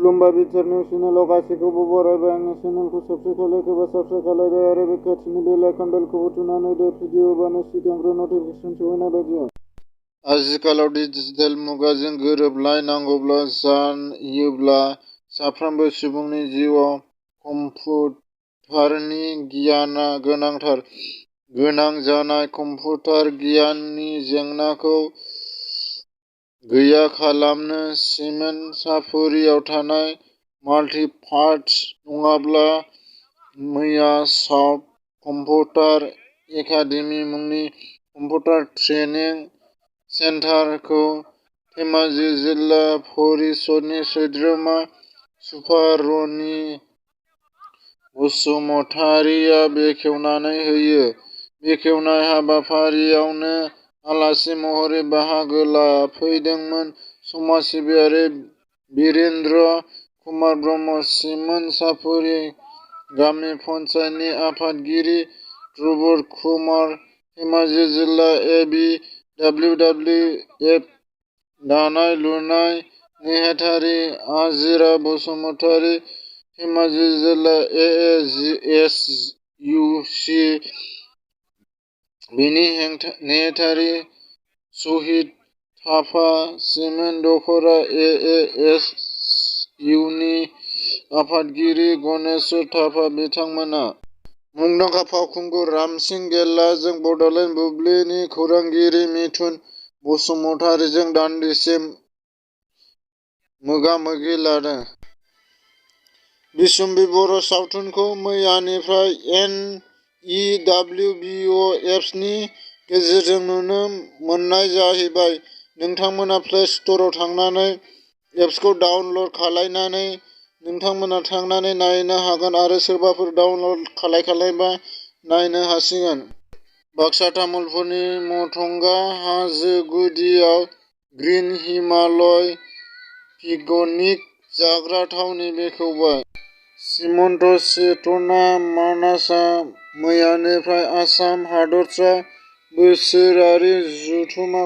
खुलुमबाय बिटिआरनि चेनेलाव गासैखौबो बरायबाय। आंनि चेनेलखौ साबस्क्राइब खालायखोबा साबस्क्राइब खालायदो आरो बे खाथिनि बेल आइकन बेलखौबो थुनानै होदो भिडिअ होबानो सिगांग्रो नटिफिकेसन सहैनाय बायदि। आथिखालाव डिजिटेल मुगाजों गोरोबलायनांगौब्ला जायोब्ला साफ्रोमबो सुबुंनि जिउआव कम्पिउटारनि गियानआ गोनांथार। गोनां जानाय कम्पिउटार गियाननि जेंनाखौ गैया खालामनो सिमेन्ट सापुरियाव थानाय माल्टिपार्टस नङाब्ला मैया साउथ कम्पिउटार एकाडेमि मुंनि कम्पिउटार ट्रेनिं सेन्टारखौ धेमाजि जिल्ला परिषदनि सोद्रोमा सुफारनि बसुमतारिया बेखेवनानै होयो। बेखेवनाय हाबाफारियावनो आलासि महरै बाहागो लाफैदोंमोन समाज सिबियारि बिरेन्द्र कुमार ब्रह्म, सिमेन्ट सापुरि गामि पन्सायतनि आफादगिरि ध्रुब कुमार, धेमाजि जिल्ला ए.बि.डब्लिउ.डब्लिउ.एफ दानाय लुनाय नेहाथारि आजिरा बसुमतारि, धेमाजि जिल्ला ए.ए.एस.इउ.सि बिनि नेहाथारि सहिद थापा, सिमेन्ट दख'रा ए.ए.एस.इउनि आफादगिरि गनेश्वर थापा बिथांमोना मुंदांखा फावखुंगुर रामसिं गेल्लाजों बड'लेण्ड बुब्लिनि खौरांगिरि मिथुन बसुमतारिजों दान्दिसे मोगा-मोगि लादों। बिसम्बि बर' सावथुनखौ मैयानिफ्राय NEWBOएप्सनि गेजेरजों नुनो मोननाय जाहैबाय। नोंथांमोना प्ले स्ट'रआव थांनानै एप्सखौ डाउनल'ड खालायनानै नायनो हागोन आरो सोरबाफोर डाउनल'ड खालायखानायबा नायनो हासिगोन। बाक्सा तामुलपुरनि मथंगा हाजो गुदियाव ग्रीन हिमालय पिकनिक जाग्रा थावनि बेखेवबाय। श्रीमन्त चेतना मानासआ मैयानिफ्राय आसाम हादरसा बोसोरारि जथुम्मा